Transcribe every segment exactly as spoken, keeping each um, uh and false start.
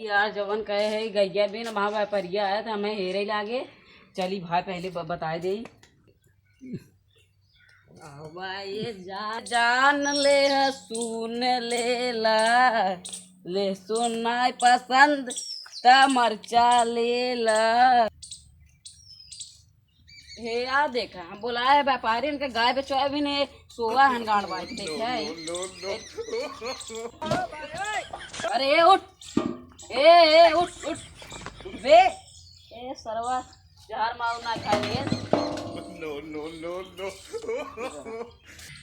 यार, जवन कहे है गैया बिन, वहाँ व्यापारिया आया तो हमें हेरे लागे। चली भाई, पहले ब-, बताए दे। आवा ये जा-, जान ले, सुन ले ला, ले सुन नाय पसंद, त मरचा ले ला। हे यार, देखा, हम बोलाए है व्यापारी, इनके गाय बेचवाए भी नहीं, सोवा हन गांड बाज, देखा है। अरे, ए, उठ। ए, ए, उठ, उठ। बे, ए, सरवा, जहर मारू ना खाए रे। No, no, no, no।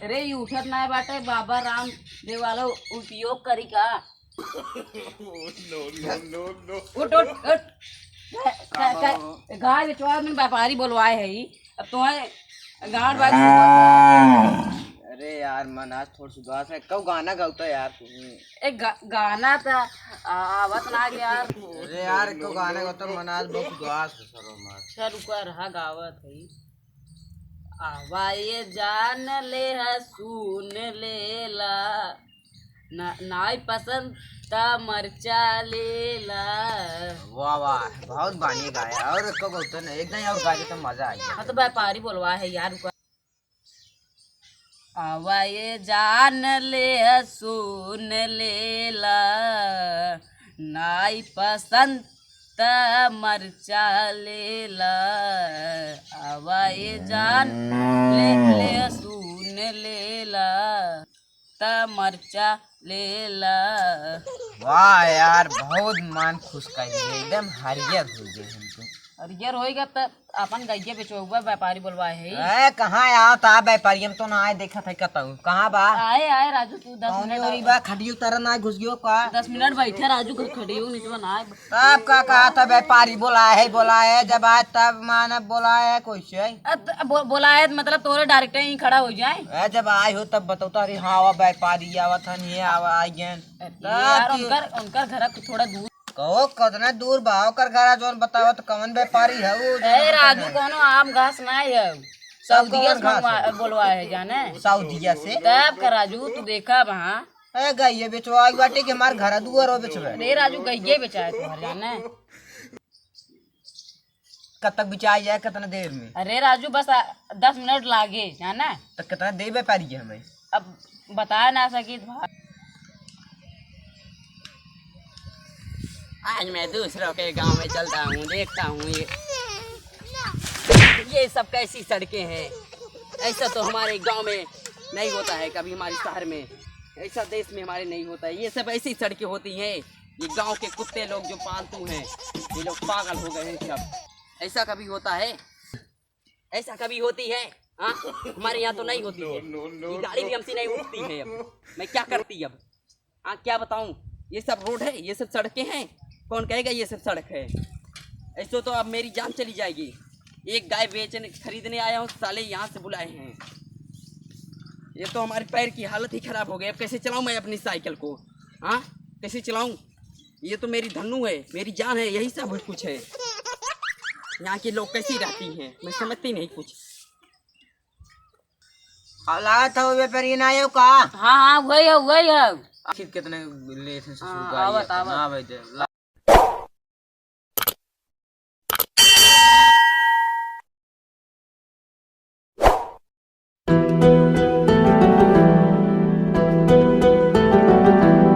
अरे, ई उठत ना बाटे, बाबा रामदेव वाला उपयोग करी का? No, no, no, no। उठ, उठ, उठ। का, का, का, गाय बेचवा में व्यापारी बोलवाए है ई। अब तुम्हें गांड बाज। अरे यार, मन आज थोड़ा सा उदास है। कऊ गाना गावता यार तू? ए, गा-, गाना त आवत ना यार। अरे यार, कऊ गाना गावता, मन आज बहुत उदास है सरो मार। अच्छा, रुका रहा, गावत है। आवा ये जान ले, सुन ले ला, ना, नाई पसंद त मरचा ले ला। वाह, वाह, बहुत बढ़िया गाया। और एको गो तो नहीं, एक दाई और गा दे तो मजा आ जाए। हाँ, तो व्यापारी बोलवा है यार, रुका। आवा ये जान ले, सुन ले ला, नाई पसंद त मरचा ले ला। आवा ये जान ले, ले, सुन ले ला, त मरचा ले ला। वाह यार, बहुत मन खुश कर दिए, एकदम हरियर हो गए हम तो। हरियर होएगा त अपन गइया बेचौबा, व्यापारी बोलवाए है। ए, कहाँ आओ ता व्यापारी, हम तो ना आए, देखत है कतहु। कहाँ बा? आए, आए राजू, तू दस कौन मिनट ओरी और बा? खटियो तरह ना घुस गयो का? दस मिनट बैठे राजू, घर खटियो नहीं तो ना आए। तब का कहा था, व्यापारी बोलाए है, बोलाए है, जब आए तब माने बोलाए है, कैसे? अ, त-, बो-, बोलाए है, मतलब तोरे direct ही खड़ा हो जाए। ए, जब आए हो तब बताओ तो, अरे हाँ, आवा व्यापारी आवत हन, ये आवा, आई गए। अरे तब यार, की उनकर, उनकर घर थोड़ा दूर। कहो, कतना दूर बा ओकर घरा, जौन बतावा तो कौन व्यापारी है वो, जौन ए, राजू, कोनो आम घास ना है, तब सऊदिया कौन से घास मंगवा-, है? बोलवा है जाने। सऊदिया से? तब का राजू, तू देखा वहाँ। ए, गइये बेचवा, एक बाटे के हमार घरा दुआर हो बेचबे। अरे राजू, गइये बेचाए तुम्हारे जाने। कब तक बिचाई जाए, कितना देर में? अरे राजू, बस आ, दस मिनट लागे, जाना? तो कितना देबे पारी है हमें? अब बता ना सकी तो। आज मैं दूसरों के गांव में चलता हूँ, देखता हूँ ये, ये सब कैसी सड़कें हैं। ऐसा तो हमारे गांव में नहीं होता है कभी, हमारे शहर में, ऐसा देश में हमारे नहीं होता है। ये सब ऐसी सड़कें होती हैं। ये गांव के कुत्ते लोग जो पालतू हैं, ये लोग पागल हो गए हैं सब। ऐसा कभी होता है? ऐसा कभी होती है? हाँ, हमारे यहाँ तो नहीं होती है। ये गाड़ी भी हमसे नहीं उठती है। अब मैं क्या करती अब? हाँ, क्या बताऊँ, ये सब रोड है, ये सब सड़कें हैं, कौन कहेगा ये सब सड़क है? ऐसे तो अब मेरी जान चली जाएगी। एक गाय बेचने, खरीदने आया हूँ, साले यहाँ से बुलाए हैं। ये तो हमारे पैर की हालत ही खराब हो गई। अब कैसे चलाऊँ मैं अपनी साइकिल को? हाँ, कैसे चलाऊँ? ये तो मेरी धन्नू है, मेरी जान है, यही सब कुछ है। यहाँ के लोग कैसी रहती हैं, मैं समझती नहीं कुछ। औलाद हो बे, पर ये ना आयो का? हाँ, हाँ, वही है, वही है। आखिर कितने ले थे ससुर हाँ, का, आवत, ये आवत। ना आवे दे।